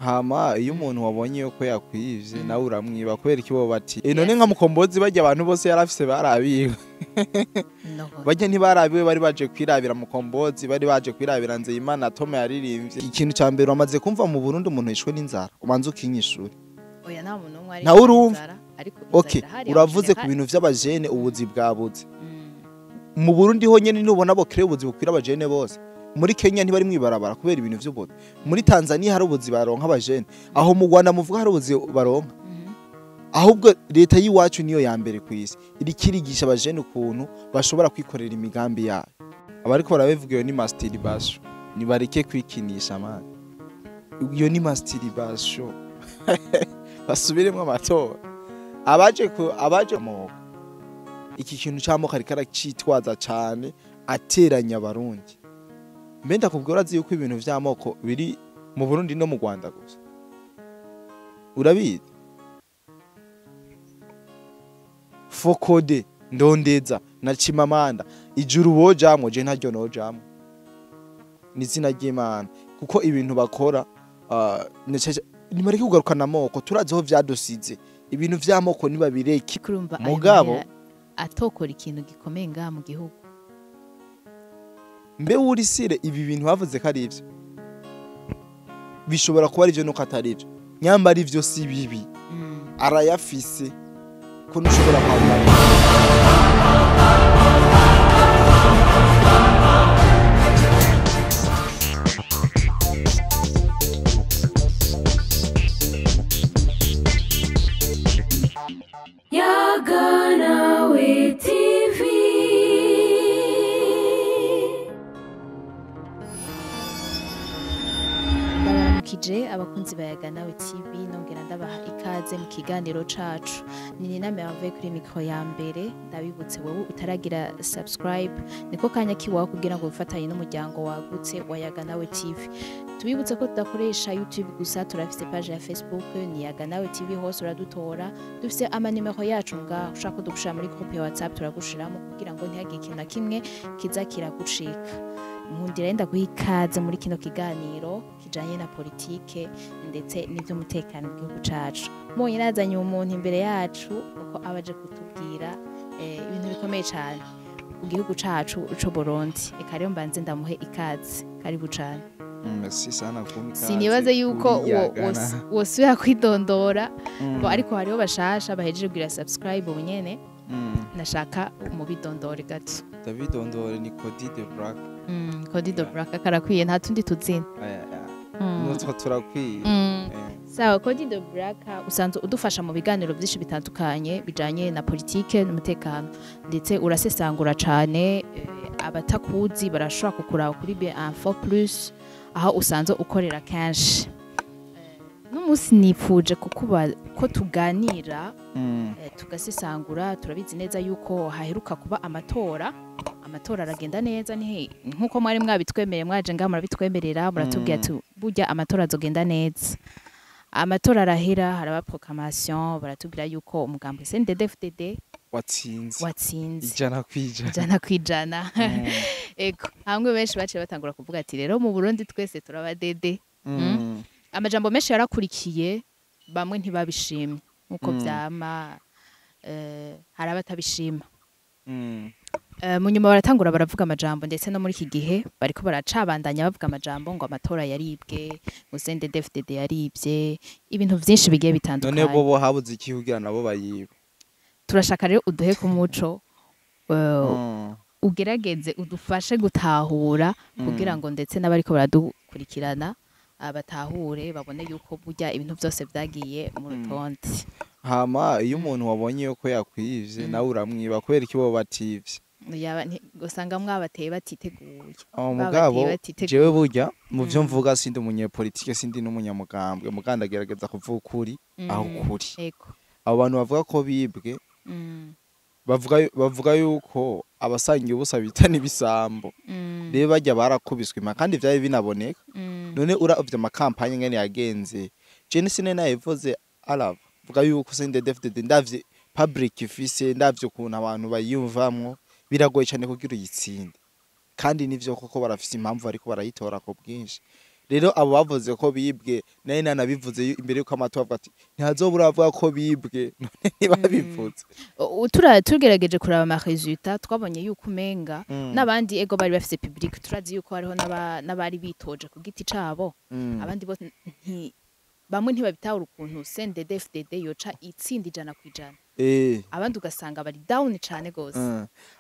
Hama iyo umuntu wabonye yuko yakwivye nawe uramwiba kubera iki bo bati none nka Mukombozi bajya abantu bose yarafise barabiwe. Bajya ntibarabiwe, bari baje kwirabira Mukombozi, bari baje kwirabira Nzeyimana Toma yaririmbye. Ikintu ca mbere wamaze kumva mu Burundi umuntu yishwe n'inzara, umanze ukinyishura. Oya, nta muntu umwe ari Ntawe urumva. Ariko Okay, uravuze ku bintu vy'abajene, ubuzi bwabuze. Mu Burundi honyene nubona bo kreye ubuzi bukwira abajene bose. Muri Kenya ntibari mwibarabara kubera ibintu vy'ubuzi. Muri Tanzania hari ubuzi baronka abajene. Aho mu Rwanda muvuga hari ubuzi baronka. Ahubwo leta y'iwacu niyo ya mbere kwisi irikirigisha abajene ukuntu bashobora kwikorera imigambi yayo. Abariko barabivuga iyo ni masturbation, nibareke kwikinisha man. Iyo ni masturbation. Basubiremwo amatora. Abaje moko. Iki kintu c'amoko ariko aracitwaza cane ateranya abarundi. Mbe ndakubwira, urazi yuko ibintu vy'amoko biri mu Burundi no mu Rwanda gusa. Urabizi? Fokode, Ndondeza na Chimamanda, ijuru bojamwo je ntaryo nojamwo. Ni izina ry'Imana, kuko ibintu bakora nibareke kugarukana amoko, turazi aho vyadusize. Ibintu vy'amoko nibabireke. Kurumva ayo Mugabo mahera atokora ikintu gikomeye ngaha mu gihugu. Mbe wurisire ibi bintu bavuze ko ari ivyo, bishobora kuba ari ivyo nuko atari ivyo. Nyambara ivyo si bibi, arayafise ko ntushobora kwambara. Yaganawe TV. Ndabaramukije abakunzi ba Yaganawe TV, nongera ndabaha ikaze mu kiganiro cacu. Ni Nina Merveille kuri micro ya mbere. Ndabibutse wewe utaragira subscribe, niko kanya kiwawe kugira ngo wifatanye n'umuryango wagutse wa Yaganawe TV. Tubibutse ko tudakoresha YouTube gusa, turafise page ya Facebook ni Yaganawe TV, hose uradutora. Dufise amanimero yacu ngaho, ushaka kudushira muri groupe ya WhatsApp turagushiramo kugira ngo ntihagire ikintu na kimwe kiza kiragucika. Nkundira yenda guha ikaze muri kino kiganiro kijanye na politike ndetse n'ivy'umutekano mu gihugu cacu. Mbonye nazanye umuntu imbere yacu uko abaje kutubwira ibintu bikomeye cane ku gihugu cacu c'u Burundi. Eka rero mbanze ndamuhe ikaze. Karibu cane. Merci sana kumpa ikaze. Sinibaze yuko kuri Yagana. wosubira kwidondora, bo ariko hariho bashasha bahejeje kugira subscribe ubu nyene, nashaka umubidondore gato. David Ondore ni Cody de Black. Cody de Black karakwiye, nta tundi tuzina. Aya, aya. Nutwo turakwiye. Sawa, Cody de Black, usanzwe udufasha mu biganiro byinshi bitandukanye bijanye na politike n'umutekano, ndetse urasesangura cane. Abatakuzi barashobora kukuraba kuri B Info Plus aho usanzwe ukorera kenshi. N'umunsi nipfuje kukuba ko tuganira, tugasesangura. Turabizi neza yuko haheruka kuba amatora, amatora aragenda neza, ni nkuko mwari mwabitwemereye, mwaje ngaha murabitwemerera, muratubwira ati burya amatora azogenda neza. Amatora arahera, haraba proclamation, baratubwira yuko umugambi CNDD-FDD watsinze watsinze 100%. 100%. Ego, hamwe benshi baciye batangura kuvuga ati rero mu Burundi twese turaba DD. Amajambo menshi yarakurikiye, bamwe ntibabishimye nkuko vyama, hari abatabishima. Mu nyuma baratangura baravuga amajambo, ndetse no muri iki gihe bariko baracabandanya bavuga amajambo ngo amatora yaribwe, ngo CNDD-FDD yaribye, ibintu vyinshi bigiye None bitandukanye. bo habuze iki kugira nabo bayibe? Turashaka rero uduhe ku muco, ugerageze udufashe gutahura kugira ngo ndetse n'abariko baradukurikirana batahure, babone yuko burya ibintu byose vyagiye mu rutonde. Hama iyo umuntu wabonye yuko yakwivye nawe uramwiba kubera iki bo bativye? Yaba usanga mwabateye batiteguye. Aho Babateye mugabo batiteguye. jewe burya mu vyo mvuga sindi umunyepolitike, sindi n'umunyamugambwe, muganda agerageza kuvuga ukuri aho kuri. Abo bantu bavuga ko bibwe, bavuga yuko abasangiye ubusa bita n'ibisambo. Rero bajya barakubiswe impaka kandi vyari binaboneka. None uravye amakampanye ngene yagenze, je sine nayivuze arava vuga yuko CNDD-FDD, ndavye public ifise, ndavye ukuntu abantu bayiyumvamwo, biragoye cyane kugira uyitsinde. Kandi nivyo koko barafise impamvu, ariko barayitora ku bwinshi. Rero abo bavuze ko bibwe, naye nanabivuze imbere yuko amatora, avuga ati ntihazobura avuga ko bibwe, none ntibabivuze. Tugerageje kuraba ama résultats, twabonye yuko umenga n'abandi ego bari bafise public, turazi yuko hariho n'abari bitoje ku giti cabo, abandi bose bamwe ntibabitahura ukuntu CNDD-FDD yoca itsinda 100%, abandi ugasanga bari down cane gose.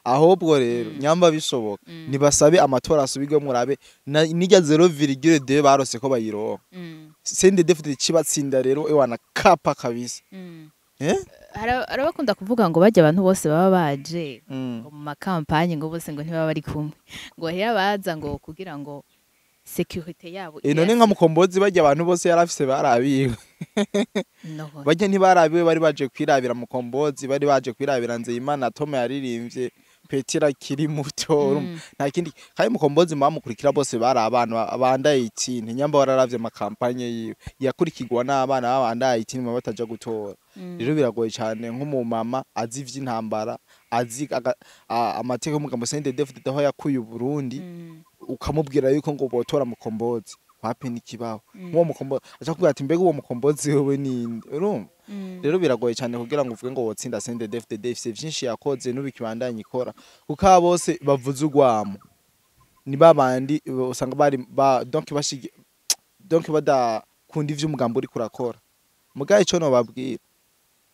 Ahubwo rero nyamba bishoboka, nibasabe amatora asubirwe, murabe nirya 0,2 barose ko bayironka. CNDD-FDD cibatsinda rero, ewana kapa kabisa. Eh? Hari abakunda kuvuga ngo bajya abantu bose baba baje ngo mu ma campagnes, ngo bose ngo ntibaba bari kumwe, ngo hariyo abaza ngo kugira ngo sécurité yabo None nka Mukombozi, bajya abantu bose yarafise barabiwe? No. Bajya ntibarabiwe, bari baje kwirabira Mukombozi, bari baje kwirabira Nzeyimana Toma yaririmbye, Petira akiri muto, urumva, nta kindi. Kandi Mukombozi bamukurikira bose bari abana abandaye ikintu. Nyamba wararavye ama campagnes yiwe, yakurikirwa n'abana babandaye ikintu bataja gutora. Rero biragoye cyane nk'umumama azi ivy'intambara, azi amateka y'umugambo CNDD-FDD aho yakuye Uburundi, ukamubwira yuko ngo botora Mukombozi, wapi, n'ikibaho. Nk'uwo Mukombozi aca kubwira ati: "Mbega uwo Mukombozi wewe ninde?" Urumva rero biragoye cyane kugira ngo uvuge ngo wotsinda CNDD-FDD. Ifise vyinshi yakoze n'ubu ikibandanya ikora, kuko aba bose bavuze urwamo ni babandi usanga bari ba donc bashigi, donc badakunda ivy'umugambo uriko urakora. Mugaye ico nobabwira,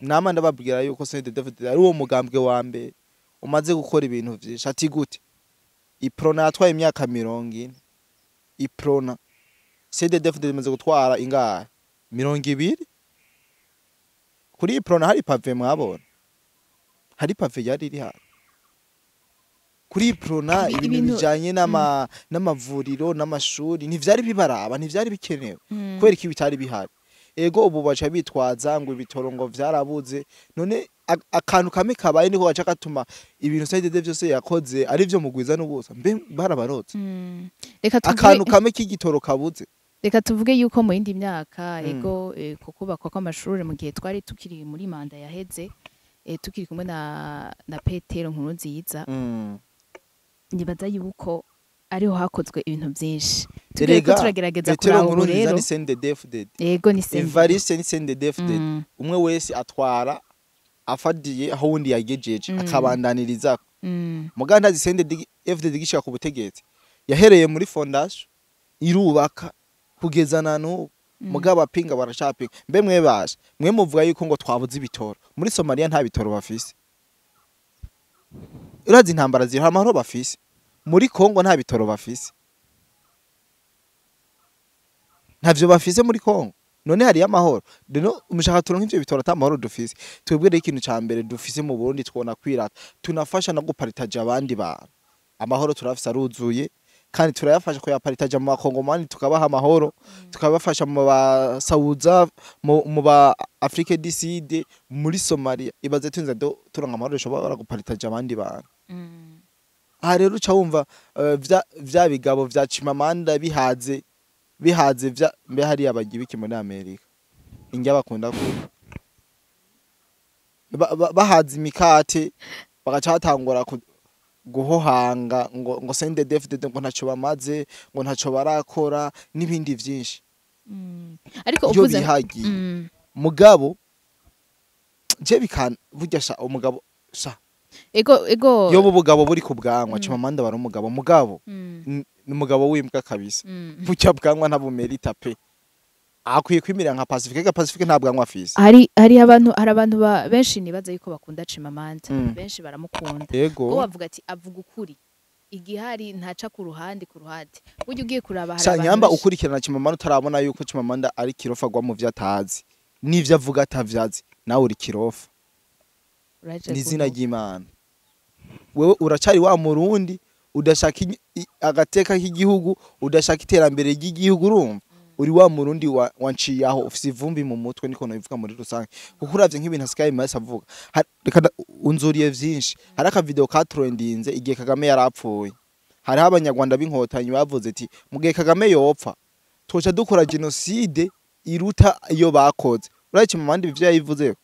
nama ndababwira yuko CNDD-FDD ari uwo mugambwe wa mbere umaze gukora ibintu vyinshi. Ati gute? Uprona yatwaye imyaka 40, Uprona. CNDD-FDD imaze gutwara ingahe? 20. Kuri Uprona hari pavé, mwabona hari pavé yari iri hano kuri Uprona. Ibintu bijanye n'amavuriro n'amashuri ntivyari bibaraba, ntivyari bikenewe. Kubera iki bitari bihari? Ego, ubu baca bitwaza ngo ibitoro ngo vyarabuze. None akantu kamwe kabaye niko gaca gatuma ibintu CNDD vyose yakoze ari vyo mugwiza n'ubusa? Mbe barabarotse? Reka Akantu tuvuge kamwe k'igitoro kabuze. Reka tuvuge yuko mu yindi myaka, ego, kukubakwa kw'amashuri mu gihe twari tukiri muri manda yaheze, tukiri kumwe na Petero Nkurunziza, nibaza yuko ariho hakozwe ibintu byinshi. Tugereko Erega turagerageza Petero kuraba ubu Nkurunziza rero ni CNDD-FDD. Ego, ni CNDD. Evariste ni CNDD-FDD. Umwe wese atwara afadiye aho wundi yagejeje, akabandaniriza. Muganda CNDD FDD gishika ku butegetsi yahereye muri fondation, irubaka kugeza na n'ubu. Mugabo apinga baracapinga. Mbe mwe basha mwe muvuga yuko ngo twabuze ibitoro, muri Somalia nta bitoro bafise? Urazi intambara ziri, amahoro bafise? Muri Kongo nta bitoro bafise? Ntavyo bafise muri Kongo, none hariyo amahoro? Rero umushaka turonka ivyo bitoro ata amahoro dufise. Twebwe rero ikintu ca mbere dufise mu Burundi twona kwirata, tunafasha no guparitaja abandi bantu. Amahoro turafise, aruzuye, kandi turayafasha kuyaparitaja mu bakongomani, tukabaha amahoro, tukabafasha mu ba South, mu ba Afrique du Sud, muri Somalia. Ibaze tunze do turonka amahoro dushobora guparitaja abandi bantu. Aha rero uca wumva vya bigabo vya Chimamanda bihaze bihaze vya mbe hariya bagiye biki muri Amerika, indya bakunda kurya. Bahaze imikate, bagaca batangura guhohanga ngo CNDD-FDD ngo ntaco bamaze, ngo ntaco barakora n'ibindi vyinshi. Ariko Iyo uvuze bihagiye mugabo je bikan burya sha umugabo sha Ego. Yo bubugabo buri ku bwanwa. Chimamanda bari umugabo, mugabo ni umugabo w'imbwa kabisa. Burya bwanwa ntabumerita pe, akwiye kwimirira nka Pacifique. Ega Pacifique nta bwanwa afise. Hari abantu benshi nibaza yuko bakunda Chimamanda. Benshi baramukunda. Ko bavuga ati avuga ukuri, igihari, ntaca ku ruhande ku ruhande. Burya ugiye kuraba hari Sha abantu nyamba benshi- ukurikirana Chimamanda utarabona yuko Chimamanda ari kirofa agwa mu vyo atazi n'ivyo avuga atavyazi, nawe uri kirofa. Uraje Ni izina kuvuga. ry'Imana, wewe uracari wa murundi udashaka agateka k'igihugu, udashaka iterambere ry'igihugu. Urumva uri wa murundi wanciye aho ufise ivumbi mu mutwe, niko nobivuga muri rusange, kuko uravye nk'ibintu asigaye mase avuga. Reka unzuriye vyinshi. Hari akavideo katrendinze igihe Kagame yarapfuye, hariho abanyarwanda b'inkotanyi bavuze ati mu gihe Kagame yopfa twoca dukora genocide iruta iyo bakoze. Uraye mu bandi ivyo yabivuzeho,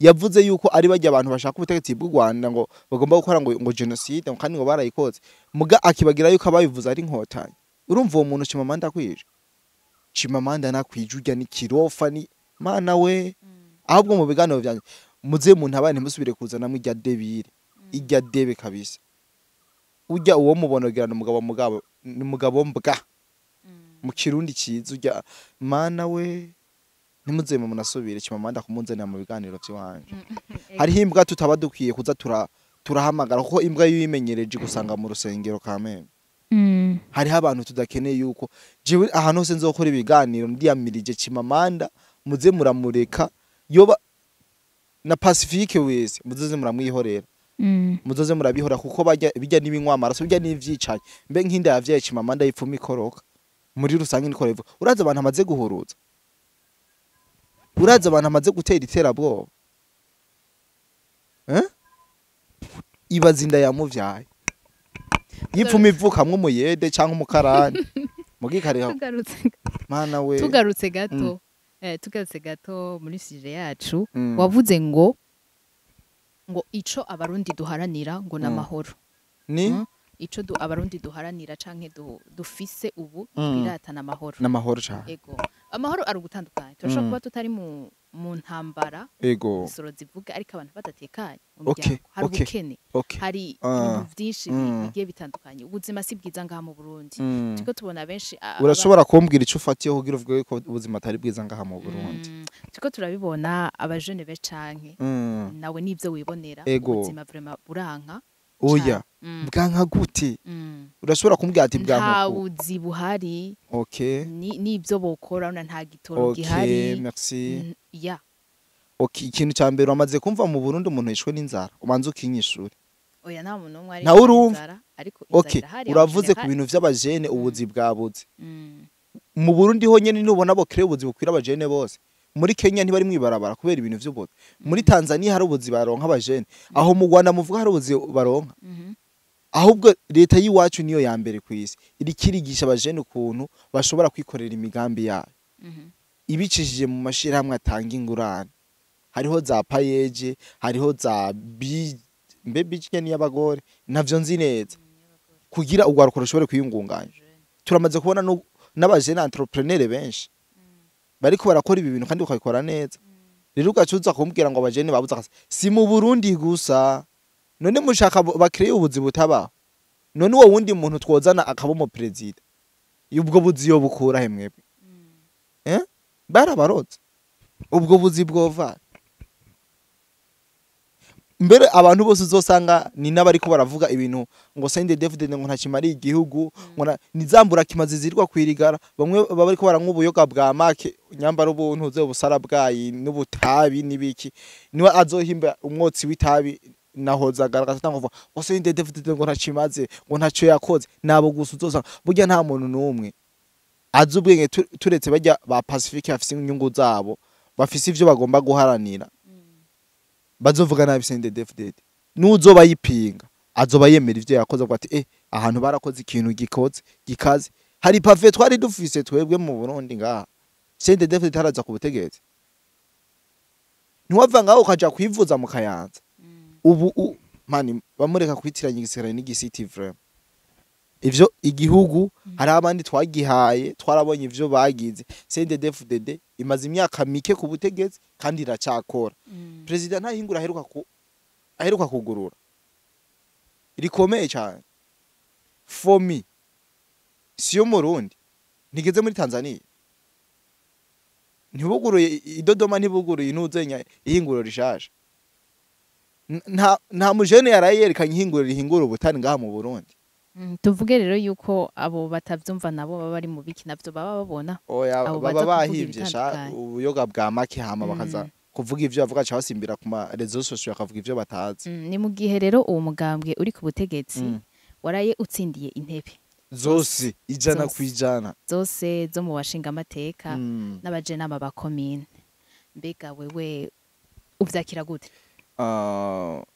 yavuze yuko ari bajya abantu bashaka ubutegetsi bw'u Rwanda ngo bagomba gukora ngo genocide, ngo kandi ngo barayikoze, muga akibagira yuko ababivuze ari inkotanyi. Urumva uwo muntu Chimamanda kwije, Chimamanda nakwije, urya ni kirofa, ni mana we. Ahubwo mu biganiro vyanje muze muntu abana ntimusubire kuzanamwo irya débile, irya debe kabisa. Urya uwo mubona umugabo, mugabo ni mugabo mbwa mu Kirundi ciza. Urya mana we, ntimuze mu munasubire Chimamanda kumunzanira mu biganiro vy'iwanje. Hariho imbwa tutaba dukwiye kuza turahamagara, kuko imbwa iyo uyimenyereje gusanga mu rusengero kameme. Hariho abantu tudakeneye yuko jewe ahantu hose nzokora ibiganiro ndiyamirije Chimamanda, muze muramureka. Yoba na Pacifique wese, muzoze muramwihorera. Muzoze murabihora, kuko bajya bijya n'ibinywa amaraso, bijya n'ivyicanyi. Mbe nk'inda yavyaye Chimamanda yipfuma ikoroka muri rusange, niko revo. Uraza abantu amaze guhuruza, uraza abantu amaze gutera iterabwoba, eh? Ibaza inda yamuvyaye yipfuma ivukamwo umuyede canke umukarani mugikareka. Tugarutse Mana we. Tugarutse gato, tugarutse gato muri sujet yacu. Wavuze ngo ico Abarundi duharanira ngo n'amahoro. Ni Ico Abarundi duharanira canke dufise ubu twiratana amahoro. N'amahoro cane. Ego, amahoro ari ugutandukanye. Turashobora kuba tutari mu ntambara, isoro zivuga, ariko abantu badatekanye mu miryango, hari ubukene, hari ibintu vyinshi bigiye bitandukanye. Ubuzima si bwiza ngaha mu Burundi. Turiko tubona benshi Urashobora kumbwira ico ufatiyeho kugira uvuge ko ubuzima atari bwiza ngaha mu Burundi? Turiko turabibona, abajene be canke nawe nivyo wibonera. Ubuzima vraiment buranka. Oya. Bwanka gute? Urashobora kumbwira ati Nta bwanka uku? buzi buhari. N'ibyo bokora urabona nta gitoro gihari. Merci. Ya. Okay, ikintu ca mbere, wamaze kumva mu Burundi umuntu yishwe n'inzara? Ubanza ukinyishure. Oya, nta muntu n'umwe ari Ntawe urumva? inzara, ariko inzara irahari, Uravuze abakene ku bintu vy'abajene, ubuzi bwabuze. Mu Burundi honyene nubona bo créer ubuzi bukwira abajene bose? Muri Kenya ntibari mwibarabara kubera ibintu vy'ubuzi? Muri Tanzania hari ubuzi baronka abajene? Aho mu Rwanda muvuga hari ubuzi baronka? Ahubwo leta y'iwacu niyo ya mbere ku isi iriko irigisha abajene ukuntu bashobora kwikorera imigambi yayo ibicishije mu mashirahamwe atanga ingurane. Hariho za PAEEJ, hariho za bi mbe bijye n'iy'abagore, ntavyo nzi neza, kugira urwaruko rushobore kwiyungunganya. Turamaze kubona n'abajene entrepreneur benshi bariko barakora ibi bintu kandi bakabikora neza. Rero ugaca uza kumbwira ngo abajene babuze akazi, si mu Burundi gusa. None mushaka bakreye ubuzi butabaho? None uwo wundi muntu twozana akaba umu perezida, ubwo buzi yo bukura he mwebwe? Barabarotse, ubwo buzi bwova mbere. Abantu bose uzosanga ni n'abariko baravuga ibintu ngo CNDD-FDD ngo ntakimariye igihugu, ngo nizambura kimazi zirwa kwirigara. Bamwe baba bariko baranywa ubuyoga bwa make nyambara ubuntu uze ubusara bwayi n'ubutabi n'ibiki, niwe azohimba umwotsi w'itabi nahoza agaragaza ngo ngo CNDD-FDD ngo ntakimaze, ngo ntaco yakoze. Nabo gusa uzosanga. Burya nta muntu n'umwe azi ubwenge turetse bajya ba Pacifique bafise inyungu zabo, bafise ivyo bagomba guharanira, bazovuga nabi CNDD-FDD. N'uzoba yipinga azoba yemera ivyo yakoze, avuga ati ahantu barakoze ikintu gikoze gikaze. Hari pavé twari dufise twebwe mu Burundi ngaha CNDD-FDD itaraza ku butegetsi, ntiwava ngaho ukaja kwivuza mu Kayanza. Ubu mani bamureka kwitiranya igisirikare n'igisiti. Vraiment, ivyo igihugu hari abandi twagihaye, twarabonye ivyo bagize. CNDD-FDD imaze imyaka mike ku butegetsi kandi iracakora. Perezida nta hingura aheruka kugurura rikomeye cyane. Fomi siyo Murundi ntigeze muri Tanzania, ntibuguruye i Dodoma, ntibuguruye intuzenya ihinguriro rishaje. Nta mujene yaraye yerekanye ihinguriro rihingura ubutari ngaha mu Burundi. Tuvuge rero yuko abo batavyumva nabo baba bari mu biki, navyo baba babona? Oya. Abo Baba baza kuvuga bahimvye sha ibitandukanye. ubuyoga bwa make, hama bakaza kuvuga ivyo bavuga, ca basimbira ku ma réseaux sociaux bakavuga ivyo batazi. Ni mu gihe rero uwo mugambwe uri ku butegetsi waraye utsindiye intebe zose ijana Zose. kwijana. Zose zo mu bashingamateka n'abajenama ba komine. Mbega wewe uvyakira gute?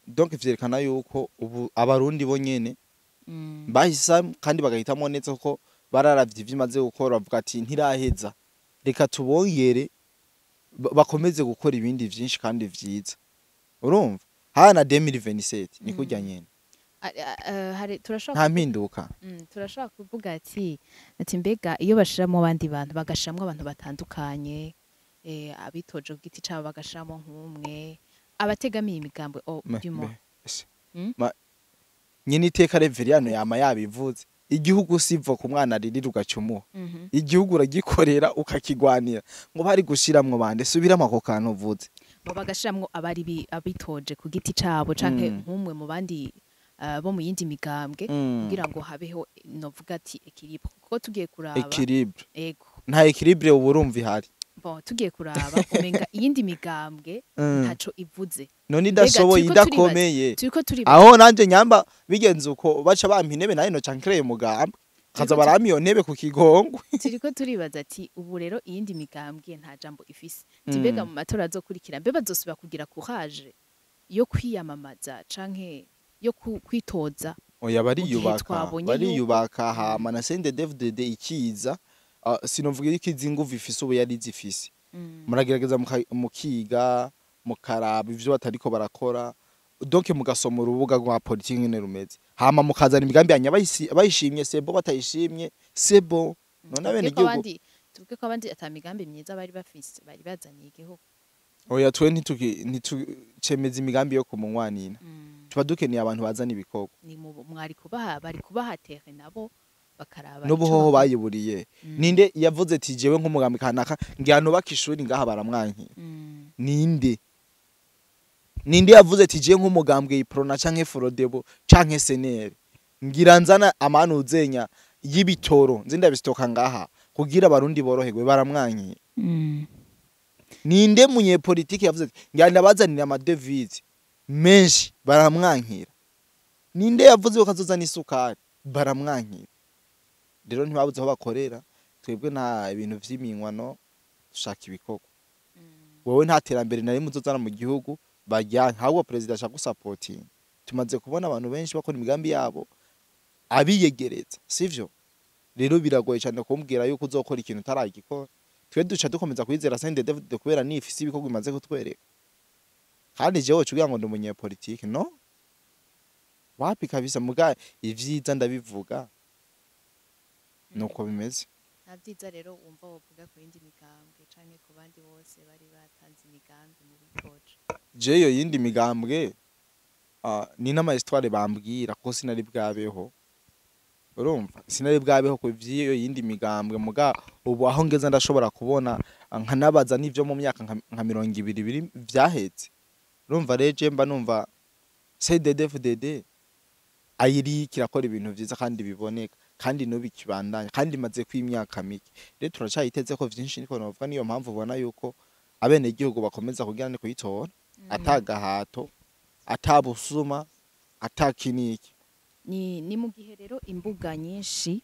Donc vyerekana yuko ubu Abarundi bo nyene bahisa kandi bagahitamo neza, kuko bararavye ivyo imaze gukora, bavuga ati ntiraheza, reka tubongere bakomeze gukora ibindi vyinshi kandi vyiza. Urumva hana 2027 ni kurya nyene. Hari turashobora Nta mpinduka. Turashobora kuvuga ati mbega iyo bashiramo abandi bantu, bagashiramwo abantu batandukanye, abitoje ku giti cabo, bagashiramo nk'umwe abategamiye imigambi du moins. Nyine iteka Reveriyano yama yabivuze: igihugu sivo ku mwana ririra ugacumuha. Igihugu uragikorera, ukakigwanira. Ngo bari gushiramwo bande? Subiramo ako kantu uvuze. Bo bagashiramwo abari abitoje ku giti cabo canke nk'umwe mu bandi bo mu yindi migambwe, kugira ngo habeho, novuga ati, équilibre, kuko tugiye kuraba Équilibre? Ego. Nta équilibre ubu urumva ihari. Bon, tugiye kuraba, umenga iyindi migambwe ntaco ivuze. None Mbega idashoboye, turiko turibaza- idakomeye. Turiko turibaza Aho nanje nyamba bigenze uko, baca bampa intebe nayo noca nkereye mugambwe, kaza barampa iyo ntebe ku kigongwe. Turiko turibaza ati ubu rero iyindi migambwe nta jambo ifise. Ati mbega mu matora azokurikira, mbe bazosubira kugira courage yo kwiyamamaza canke yo kwitoza? Oya, Mu gihe bariyubaka. twabonye Bariyubaka. Hama na CNDD-FDD ikiza, sinovuga yuko izi nguvu ifise ubu yari zifise. Muragerageza mukiga, mukaraba ivyo batariko barakora, donc mugasoma urubuga rwa politiki ngene rumeze, hama mukazana imigambi yanyu. Bayishimye c'est bon, batayishimye c'est bon. None abene Tuvuge ko igihugu tuvuge ko abandi ata migambi myiza bari bafise, bari bazaniye igihugu? Oya, twe ntitucemeza imigambi yo kumunywanina. Tuba dukeneye abantu bazana ibikorwa. Ni mwari kubaha, bari kubaha terre nabo bakaraba ico N'ubuhoho bakora. bayiburiye. Ninde yavuze ati jewe nk'umugambi kanaka ngira nubaka ishuri ngaha, baramwankira? Ninde yavuze ati jewe nk'umugambwe Uprona canke Frodebu canke CNL ngira nzana amanuzenya y'ibitoro, nzi ndabisitoka ngaha kugira abarundi boroherwe, baramwankira? Ninde munyepolitiki yavuze ati ngira ndabazanira amadevize menshi, baramwankira? Ninde yavuze ko azozana isukari, baramwankira? Rero ntibabuze aho bakorera. Twebwe nta ibintu vy'iminwano, dushaka ibikorwa. Wowe nta terambere na rimwe uzozana mu gihugu bajyanka, ahubwo perezida ashaka gusapotinga. Tumaze kubona abantu benshi bakora imigambi yabo abiyegereza, sivyo? Rero biragoye cyane kumbwira yuko uzokora ikintu utaragikora. Twe duca dukomeza kwizera CNDD-FDD kubera nifise ibikorwa imaze kutwereka. Kandi jewe cugira ngo ndi umunyepolitike, no wapi kabisa, muga ivyiza ndabivuga, nuko bimeze. Nta byiza rero wumva wovuga ku yindi migambwe canke ku bandi bose bari batanze imigambi mu bitoje? Jeyo yindi migambwe, ni n'ama histoire bambwira, kuko sinari bwabeho. Urumva, sinari bwabeho ku vy'iyo yindi migambwe. Muga ubu aho ngeze ndashobora kubona, nkanabaza n'ivyo mu myaka nka 20 biri vyahetse. Urumva rero, je mba numva CNDD-FDD ayiri kirakora ibintu vyiza kandi biboneka, kandi n'ubu ikibandanya, kandi imaze kw'imyaka mike. Rero turacayiteze ko vyinshi, niko novuga. Niyo mpamvu ubona yuko abenegihugu bakomeza kugira ni kuyitora atagahato, atabusuma, atakiniki. Ni mu gihe rero imbuga nyinshi,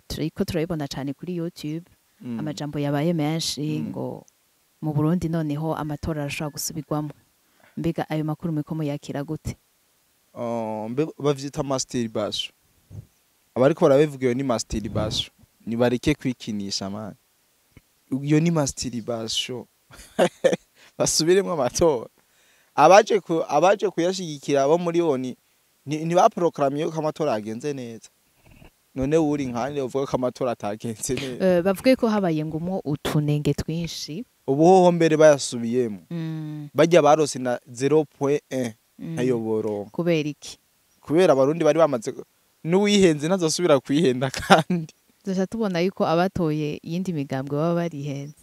turiko turabibona cyane kuri YouTube, amajambo yabaye menshi ngo mu Burundi noneho amatora arashobora gusubirwamo. Mbega ayo makuru muriko muyakira gute? Mbe bavyita masturbation. Abariko barabivuga, iyo ni masturbation, nibareke kwikinisha man. Iyo ni masturbation. Basubiremwo amatora. Abaje kuyashigikira bo muri oni ntibaproclamye ko amatora yagenze neza. None uri nkande uvuga ko amatora atagenze neza? Bavuge ko habaye ngumwo utunenge twinshi. Ubu hoho mbere bayasubiyemo, bajya barose na 0.1 ntayoboro. Kubera iki? Kubera abarundi bari bamaze n'uwihenze ntazosubira kwihenda kandi. Duca tubona yuko abatoye iyindi migambwe baba barihenze.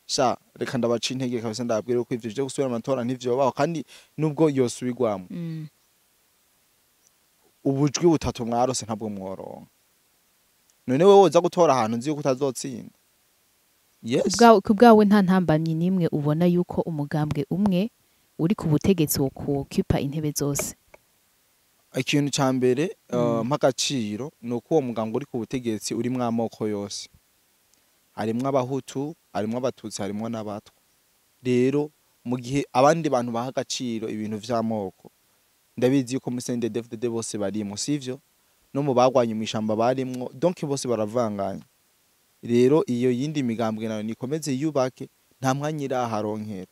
Sha, reka ndabaca intege kabisa, ndababwira ko ivyo vyo gusubira amatora ntivyobaho. Kandi nubwo yosubirwamo, ubujwi butatu mwarose ntabwo mworonka. None wewe woza gutora ahantu nzi yuko utazotsinda? Yes. Ku bwawe nta ntambamyi n'imwe ubona yuko umugambwe umwe uri ku butegetsi wo kuokupa intebe zose? Ikintu ca mbere mp'agaciro ni uko uwo muganga uri ku butegetsi urimwo amoko yose: harimwo abahutu, harimwo abatutsi, harimwo n'abatwa. Rero mu gihe abandi bantu baha agaciro ibintu vy'amoko, ndabizi yuko muri CNDD-FDD bose barimwo, sivyo? No mu bagwanye mw'ishamba barimwo, donc bose baravanganye. Rero iyo yindi migambwe nayo nikomeze yubake, nta mwanya iraharonkera.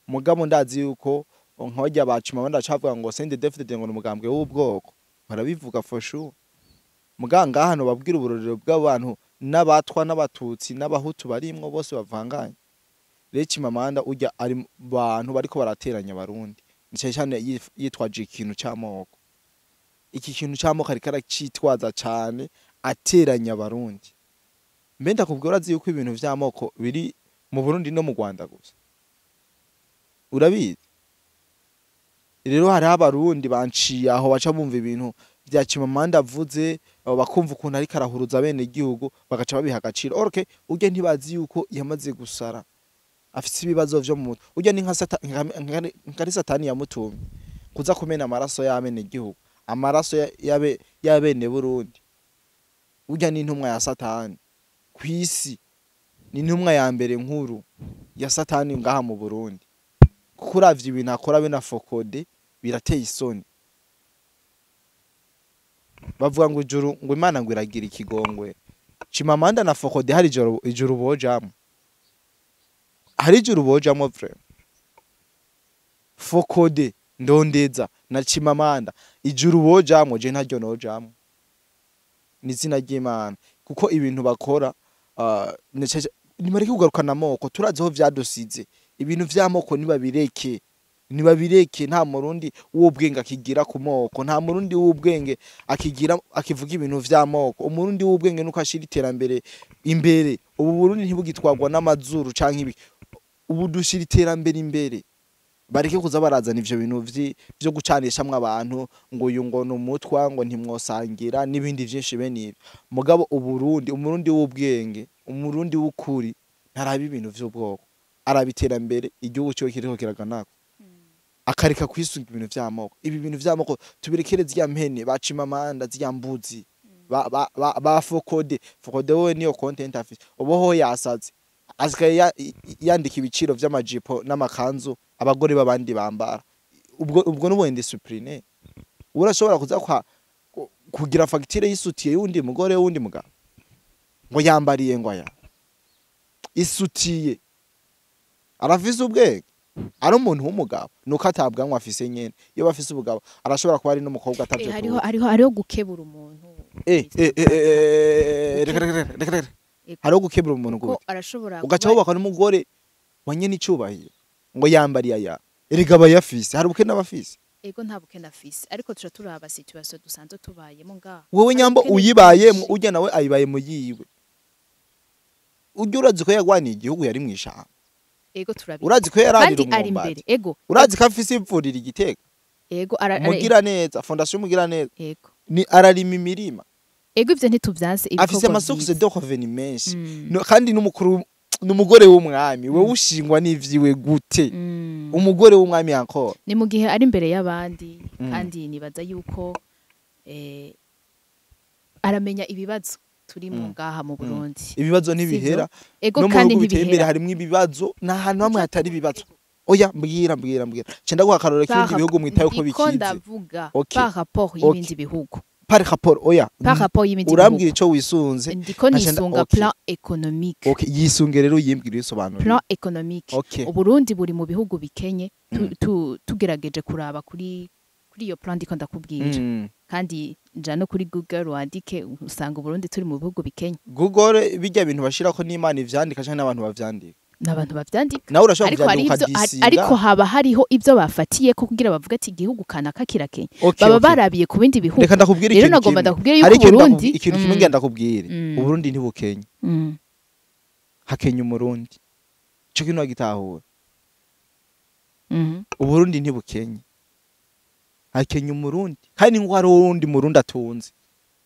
Mugabo ndazi yuko Nk'abajya bacima abandi bacavuga ngo CNDD-FDD ngo ni umugambwe w'ubwoko, barabivuga for sure. Muganga hano babwira uburorero bw'abantu n'abatwa n'abatutsi n'abahutu barimwo bose bavanganye. Rero Chimamanda ujya ari mu bantu bariko barateranya abarundi, cyane cyane yitwaje ikintu c'amoko. Iki kintu c'amoko ariko aracitwaza cane, ateranya abarundi. Mbe ndakubwira, urazi yuko ibintu vy'amoko biri mu Burundi no mu Rwanda gusa? Urabizi? Rero hariho abarundi banciye aho baca bumva ibintu vya Chimamanda avuze, abo bakumva ukuntu ariko arahuruza bene igihugu, bagaca babiha agaciro. Okay, urya ntibazi yuko yamaze gusara, afise ibibazo vyo mu mutwe. Urya ni nka ari satani yamutumye kuza kumena amaraso y'abene igihugu, amaraso y'abene Burundi. Urya ni intumwa ya satani kw'isi, ni intumwa ya mbere nkuru ya satani ngaha mu Burundi, kuko uravye ibintu akora be na Fokode birateye isoni. Bavuga ngo ijuru, ngo Imana ngo iragira ikigongwe. Chimamanda na Fokode hari ijuru bojamwo, hari ijuru bojamwo vraiment. Fokode Ndondeza na Chimamanda ijuru bojamwo, je ntaryo nojamwo, ni izina ry'Imana, kuko ibintu bakora nibareke kugarukana amoko. Turazi aho vyadusize. Ibintu vy'amoko nibabireke, nibabireke. Nta murundi w'ubwenge akigira ku moko, nta murundi w'ubwenge akigira akivuga ibintu vy'amoko. Umurundi w'ubwenge nuko ashira iterambere imbere. Ubu Burundi ntibugitwarwa n'amazuru canke ibi, ubu dushira iterambere imbere. Bareke kuza barazana ivyo bintu vyo gucanishamwo abantu, ngo uyu ngo ni umutwa, ngo ntimwosangira n'ibindi vyinshi bene ivyo. Mugabo uburundi, umurundi w'ubwenge, umurundi w'ukuri ntaraba ibintu vy'ubwoko, araba iterambere igihugu ciwe kiriko kiraganako, akareka kwisunga ibintu vy'amoko. Ibi bintu vy'amoko tubirekere zirya mpene ba Chimamanda, zirya mbuzi ba Fokode. Fokode wewe niyo content afise uboho, yasaze, asigaye yandika ibiciro vy'amajipo n'amakanzu abagore b'abandi bambara. Ubwo n'ubu indiscipline. Urashobora kuza kwa kugira fagitire y'isutiye y'undi mugore w'undi mugabo, ngo yambariye, ngo aya isutiye. Arafise ubwenge, ari umuntu w'umugabo, nuko atabwanwa afise nyene. Iyo bafise ubugabo arashobora kuba ari n'umukobwa atavyo. Hariho gukebura umuntu. Reka, reka, reka, reka. Hariho gukebura umuntu Ko gute? Arashobora Ugaca wubaka n'umugore wa nyene icubahiro, ngo yambariye aya. Erega aba yafise, hari ubukene abafise. Ego, nta bukene afise, ariko tuca turaba situation dusanzwe tubayemo ngaha. Wowe Hari nyambo ubukene uyibayemo, bwinshi. Urya nawe ayibaye mu yiwe. Urya urazi ko yagwaniye igihugu, yari mw'ishamba? Ego, turabizi. Urazi ko yararira Kandi ari umwumbati? imbere, ego. Urazi ko afise ivuriro igitega? Ego, Mugira neza, fondation Mugira neza. Ego. Ni ararima imirima. Ego, ivyo ntituvyanse, Afise ibikorwa ama source vyiza. de revenu menshi. No, kandi n'umukuru, n'umugore w'umwami. Wewe ushingwa n'ivyiwe gute? Umugore w'umwami encore. Ni mu gihe ari imbere y'abandi. Kandi nibaza yuko aramenya ibibazo turimo ngaha mu Burundi. Ibibazo ntibihera. Ego. No mu Kandi bihugu biteye imbere ntibihera. harimwo ibibazo, n'ahantu hamwe hatari ibibazo. Oya, mbwira, mbwira, mbwira, cenda guha akarorero k'ibindi bihugu mwitaye ko Ndiko bikize. ndavuga Okay. par rapport y'ibindi bihugu. Par rapport, oya. Par rapport y'ibindi Urambwira bihugu. ico wisunze. Ndiko nisunga Okay. plan économique. Okay, yisunge rero, yimbwira, isobanura. Plan économique. Okay. Uburundi buri mu bihugu bikenye, tugerageje kuraba kuri iyo plan ndiko ndakubwira. Kandi nja no kuri Google wandike, usanga Uburundi turi mu bihugu bikenye. Google bijya bintu bashirako n'Imana ivyandika canke n'abantu bavyandika? N'abantu bavyandika. Nawe urashobora Ariko hari kuvyandika ivyo ukadisinga. Ariko haba hariho ivyo bafatiye ko kugira bavuge ati igihugu kanaka kirakenye. Okay, Baba okay. barabiye ku bindi bihugu. Reka ndakubwira Rero ikintu nagomba kimwe. ndakubwira yuko Hari ikintu Uburundi ikintu kimwe ngenda ndakubwire. Uburundi ntibukenye, hakenya umurundi. Ico kintu wagitahura? Uburundi ntibukenye, hakenya umurundi, kandi ngo hari uwundi murundi atunze.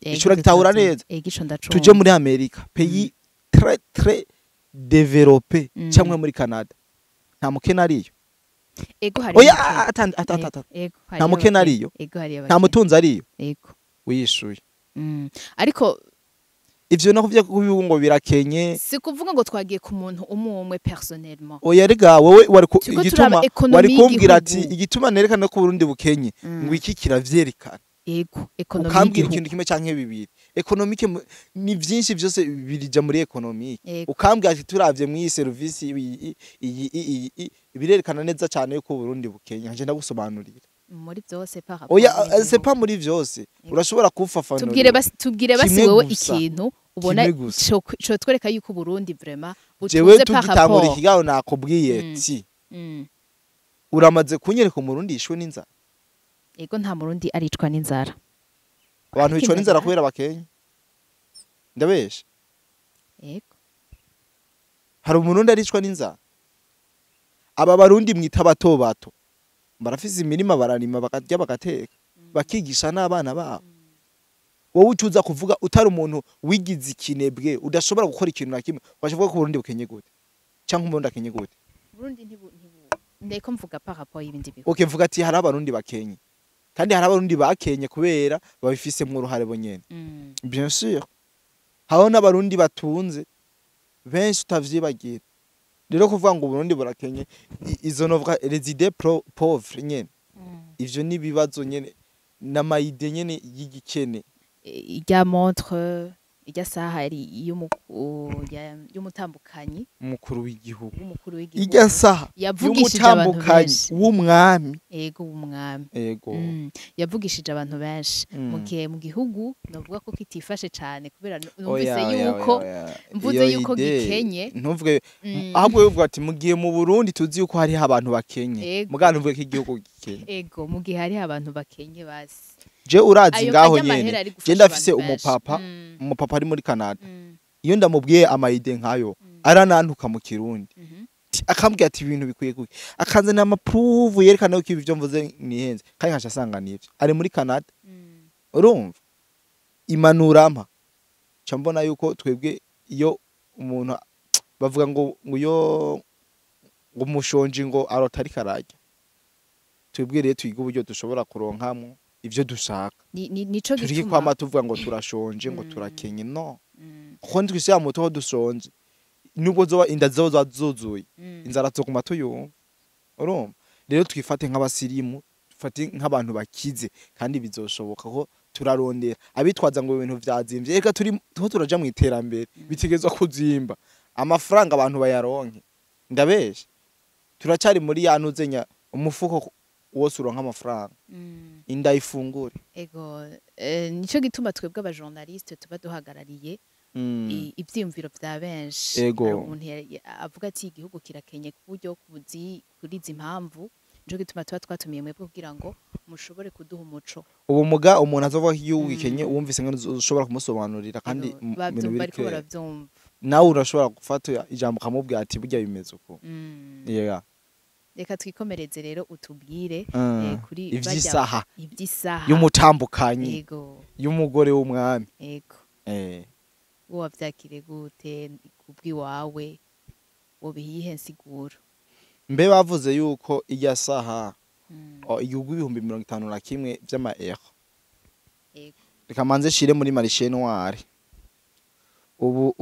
Ego, Ico uragitahura neza? Ego, ico ndacumva. Tuje muri Amerika, pays très très développé, cyangwa muri Canada, nta mukene ariyo? Ego, hari Oya, abakene. ata ata ata ata. Ego, Nta hariyo mukene abakene. ariyo? Ego, hariyo Nta abakene. mutunzi ariyo? Ego. Wishuye. Ariko Ivyo nako vyo kubihugu ngo birakenye. Si kuvuga ngo twagiye ku muntu umwe umwe personnellement. Oya rega, wowe wari Turiko igituma turaba économie wari kumbwira ati y'igihugu. Igituma nerekana ko Burundi bukenye, ngo iki kiravyerekana. Ego, économie Ukambwira y'igihugu. ikintu kimwe canke bibiri. Économique ni vyinshi, vyose birija muri économique. Ukambwira ati turavye mw'iyi service iyi iyi iyi iyi, birerekana neza cyane yuko Burundi bukenya, nje ndagusobanurira. Muri byose par rapport Oya, n'ibindi c'est bihugu. pas muri vyose. Urashobora kufafanura. Tubwire basi Kimwe wewe gusa. ikintu ubona Kimwe gusa. cotwereka yuko Burundi vraiment Jewe butunze par tugitangura rapport. ikiganiro nakubwiye ti uramaze kunyereka Umurundi yishwe n'inzara? Ego, nta Murundi aricwa n'inzara. Abantu Ariko bicwa n'inzara inzara- kubera bakenya, ndabesha? Ego. Hari Umurundi aricwa n'inzara? Aba Barundi mwita bato bato barafise imirima, bararima, bakarya, bagateka, bakigisha n'abana babo. Wowe ucuza kuvuga utari umuntu wigize ikinebwe, udashobora gukora ikintu na kimwe, ukavuga ko Burundi bukenye gute, canke Umurundi akenye gute? Burundi ntibu ndeko mvuga par rapport y'ibindi bihugu. Okay, mvuga ati hari Abarundi bakenye, kandi hari Abarundi bakenye kubera babifisemwo uruhare bo nyene. Bien sûr, hariho n'Abarundi batunze benshi, utavyibagira. Rero kuvuga ngo Burundi burakenye, izo novuga les idées pauvres nyene. Ivyo ni ibibazo nyene n'ama idées nyene y'igikene. Irya montre, irya saha yari y'umutambukanyi Umukuru w'igihugu. w'umukuru w'igihugu. Irya saha Yavugishije abantu y'umutambukanyi benshi. w'umwami. Ego, w'umwami. Ego. Yavugishije abantu benshi mu gihe mu gihugu novuga ko kitifashe cane, kubera numvise Oya, oya, yuko oya, oya. mvuze Iyo yuko idée, gikenye. Ntuvuge, ahubwo uvuga ati mu gihe mu Burundi tuzi yuko hariho abantu bakenye. Mugabo ntuvuge ko igihugu gikenye. Ego, mu gihe hariho abantu bakenye basi. Je urazi Ayo ngaho ajya nyene amahera ari je gufasha ndafise abantu benshi. umupapa, umupapa ari muri Canada. Iyo ndamubwiye ama idées nkayo, aranantuka mu Kirundi. Akambwira ati ibintu bikwiye kuki, akanzanira ama preuves yerekana yuko ibyo mvuze nihenze, kandi nkaca asanga nivyo. Ari muri Canada. Urumva imanurampa ca mbona yuko twebwe iyo umuntu bavuga ngo iyo ngo umushonji ngo arota ariko ararya, twebwe rero twiga uburyo dushobora kuronkamwo ivyo dushaka. Nico Tureke gituma kwama tuvuga ngo turashonje, ngo turakenye, no kuko ntitwishyira mu mutwe ko dushonje, nubwo zoba inda zoba zuzuye, inzara tuzoguma tuyumva. Urumva rero twifate nk'abasirimu, dufate nk'abantu bakize, kandi bizoshoboka ko turarondera. Abitwaza ngo ibintu vyazimvye, reka turi tuho turaja mu iterambere, bitegezwa kuzimba, amafaranga abantu bayaronke. Ndabesha? Turacari muri ya ntuzenya umufuko wose uronka amafaranga, inda ifungure. Ego, nico gituma twebwe abajournaliste tuba duhagarariye ivyiyumviro vya benshi. Ego. Hari umuntu avuga ati igihugu kirakenye ku buryo kuzi kuri izi mpamvu, nico gituma tuba twatumiye mwebwe kugira ngo mushobore kuduha umuco. Ubu muga umuntu azovuga ko igihugu gikenye, wumvise ngo ushobora kumusobanurira kandi Ego, mu bintu bavyumva biri ariko clair. baravyumva. Nawe urashobora gufata ijambo ukamubwira ati burya bimeze uko. Yeah. Reka twikomereze rero, utubwire kuri Ivy'isaha ivy'isaha y'umutambukanyi ego y'umugore w'umwami. Ego. Wowe wavyakire gute kubw'iwawe? Wobiha iyihe nsiguro? Mbe bavuze yuko irya saha igurwa 51,000 vy'ama euro. Reka manze shire muri marché noir. Ubu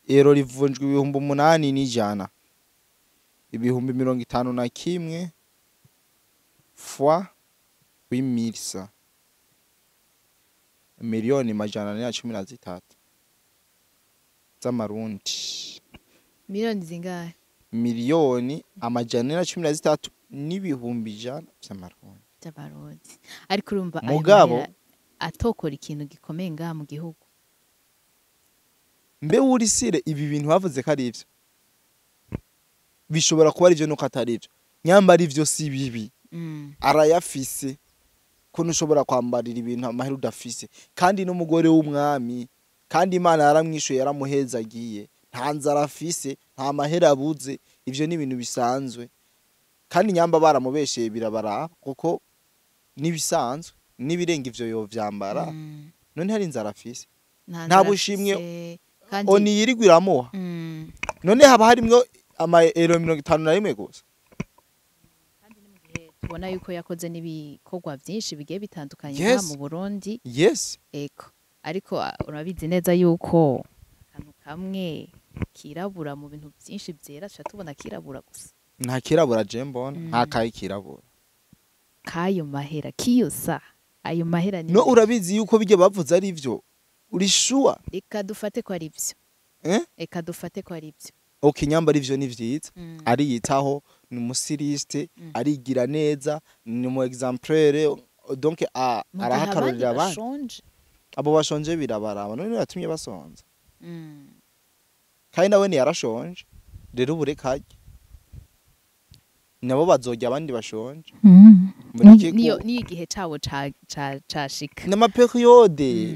euro rivunjwa 8,100. 51,000 fois 8100, 413,000,000 z'amarundi. Miliyoni zingahe? 413,100,000 vy'amarundi. By'amarundi. Ariko urumva ayo Mugabo mahera atokora ikintu gikomeye ngaha mu gihugu. Mbe wurisire ibi bintu bavuze ko ari ivyo, bishobora kuba ari ivyo nuko atari ivyo. Nyambara ivyo si bibi, arayafise, ko ntushobora kwambarira ibintu amahera udafise, kandi n'umugore w'umwami, kandi Imana yaramwishuye, yaramuhezagiye, nta nzara afise, nta mahera abuze. Ivyo ni ibintu bisanzwe, kandi nyamba baramubesheye birabaraba, kuko nibisanzwe n'ibirenga ivyo yovyambara. None hari inzara afise? Nta Nta nzara bushimwe afise, kandi oni yirirwa iramuha. None haba harimwo ama euro 51 gusa? Kandi ni mu gihe tubona yuko yakoze n'ibikorwa byinshi bigiye bitandukanye ngaha mu Burundi. Ego, ariko urabizi neza yuko akantu kamwe kirabura mu bintu byinshi byera tuca tubona kirabura gusa. Nta kirabura je mbona, nta kayi kirabura. K'ayo mahera, k'iyo saha, ayo mahera ni No menshi. urabizi yuko bijya bavuze ari ivyo. Uri sure? Reka dufate ko ari byo. Eh? Reka dufate ko ari byo. Okay, nyamba ari vyo, ni vyiza. Ariyitaho, ni umusiriste, arigira neza, ni umu exemplaire, donc Mu gihe arahakarurira abandi abandi. bashonje. Abo bashonje birabaraba. None yatumye basonza? Kandi nawe ntiyarashonje. Rero ubu reka arye, nabo bazorya abandi bashonje. Mureke Niyo niyo igihe cabo cashika. N'ama périodes.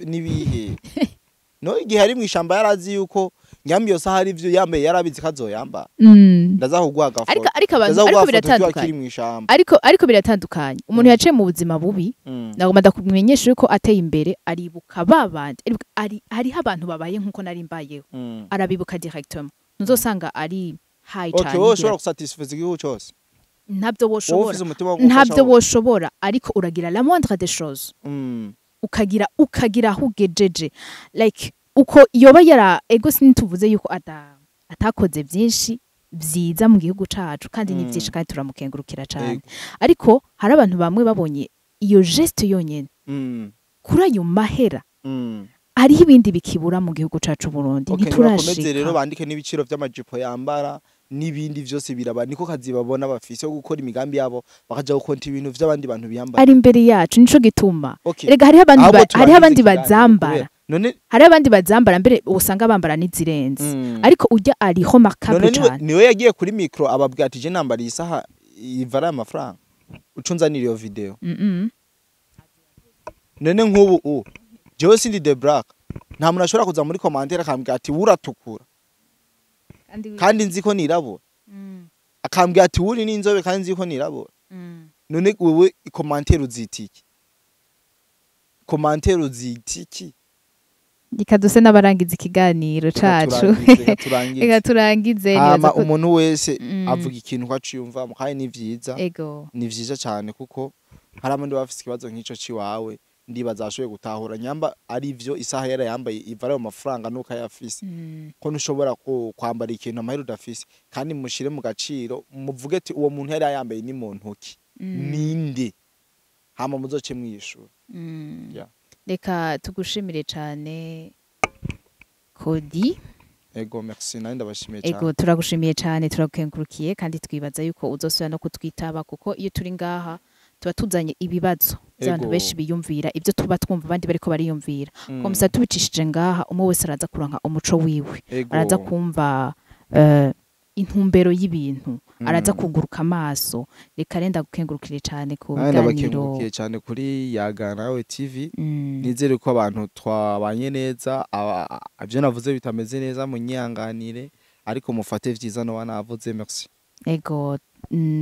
N'ibihe. No igihe ari mw'ishamba yarazi yuko nyambi yose hari ivyo yambaye, yarabizi ko azoyambara. Ndaza kuguha agafoto. Ariko abantu Ndaza ariko kuguha foto tuba biratandukanye. akiri mw'ishamba. Ariko biratandukanye, umuntu yaciye mu buzima bubi, nagomba ndakumenyesha yuko ateye imbere aribuka babandi, hariho abantu babaye nkuko nari mbayeho, arabibuka directement, ntuzosanga ari high Okay, cyane. wowe ushobora gusatisfiza igihugu cose? Ntabyo Wowe woshobora. ufise umutima wo gufasha Ntabyo wowe. woshobora, ariko uragira la moindre des choses, ukagira aho ugejeje, like uko yoba yara ego, sintuvuze yuko atakoze byinshi vyiza mu gihugu cacu, kandi ni byinshi, kandi turamukengurukira cyane. Ariko hari abantu bamwe babonye iyo geste yonyene kuri ayo mahera, hariho ibindi bikibura mu gihugu cacu Burundi. Okay, nibakomeze rero Ntiturashika. bandike n'ibiciro vy'amajipo yambara n'ibindi vyose biraba. Niko kazi babona bafise ko gukora imigambi yabo, bakaja gukonta ibintu vy'abandi bantu biyambara. Ari imbere yacu, nico gituma Okay. erega hariho abandi Ahubwo hariho turangize abandi ikiganiro bazambara. None Hariho abandi bazambara mbere usanga bambara n'izirenze, ariko ujya ari remarquable None niwe, cane. niwe yagiye kuri micro ababwira ati: "Je nambara iyi saha ivara aya mafaranga." Ucunzanira iyo video. None nk'ubu jewe sindi the black, nta muntu ashobora kuza muri commentaire akambwira ati: "Uratukura," kandi nzi ko nirabura, akambwira ati: "Wuri n'inzobe," kandi nzi ko nirabura. None wewe commentaire uzita iki? Commentaire uzita iki? Reka duse n'abarangiza ikiganiro Reka cacu. turangize, reka turangize. Reka turangize. Hama Nibaza ko umuntu wese avuga ikintu ko aciyumvamo, kandi ni vyiza. Ni vyiza cyane, kuko hari abandi baba bafise ikibazo nk'ico ciwawe. Ndibaza ashoboye gutahura nyamba ari ivyo isaha yarayambaye iva ayo mafaranga nuko ayafise, ko ntushobora kwambara ikintu amahera udafise. Kandi mushire mu gaciro, muvuge ati: "Uwo muntu yari yambaye ni mu ntoki, ninde?" Hama muzoce mwishura. Yeah. Reka tugushimire cane, Kodi. Ego, merci, nari ndabashimiye Ego, cyane. turagushimiye cyane, turagukengurukiye, kandi twibaza yuko uzosubira no kutwitaba, kuko iyo turi ngaha tuba tuzanye ibibazo by'abantu benshi biyumvira ibyo tuba twumva abandi bariko bariyumvira. Comme ça tubicishije ngaha, umwe wese araza kuronka umuco wiwe, araza kumva intumbero y'ibintu, araza kuguruka amaso. Reka renda gukengurukire cyane ku Nanjye biganiro. ndabakengurukiye cyane kuri Yaga Nawe TV. Nizere ko abantu twabanye neza. Ibyo navuze bitameze neza munyihanganire, ariko mufate vyiza no navuze. Merci. Ego,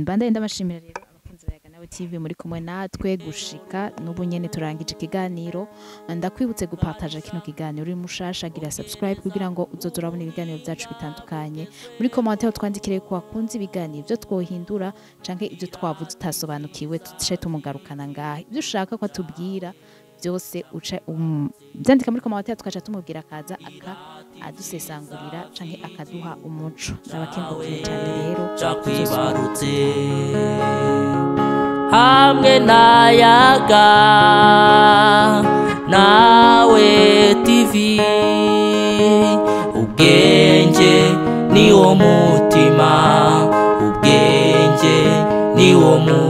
bandaye ndabashimira rero abakunzi ba Yaga Nawe TV muri kumwe natwe gushika n'ubu nyene turangije ikiganiro. Ndakwibutse gupartaja kino kiganiro. Uri mushasha, gira subscribe kugira ngo uzoze urabona ibiganiro byacu bitandukanye. Muri commentaire twandikire ko wakunze ibiganiro, ibyo twohindura canke ibyo twavuze utasobanukiwe, tuce tumugarukana ngaha. Ibyo ushaka ko atubwira byose uce byandika muri commentaire, tukaca tumubwira akaza aka adusesangurira canke akaduha umuco. Ndabakengurukiye cyane rero. Cakwibarutse hamwe n'Ayaga Nawe TV. Ubwenge ni wo mutima, ubwenge ni wo mutima.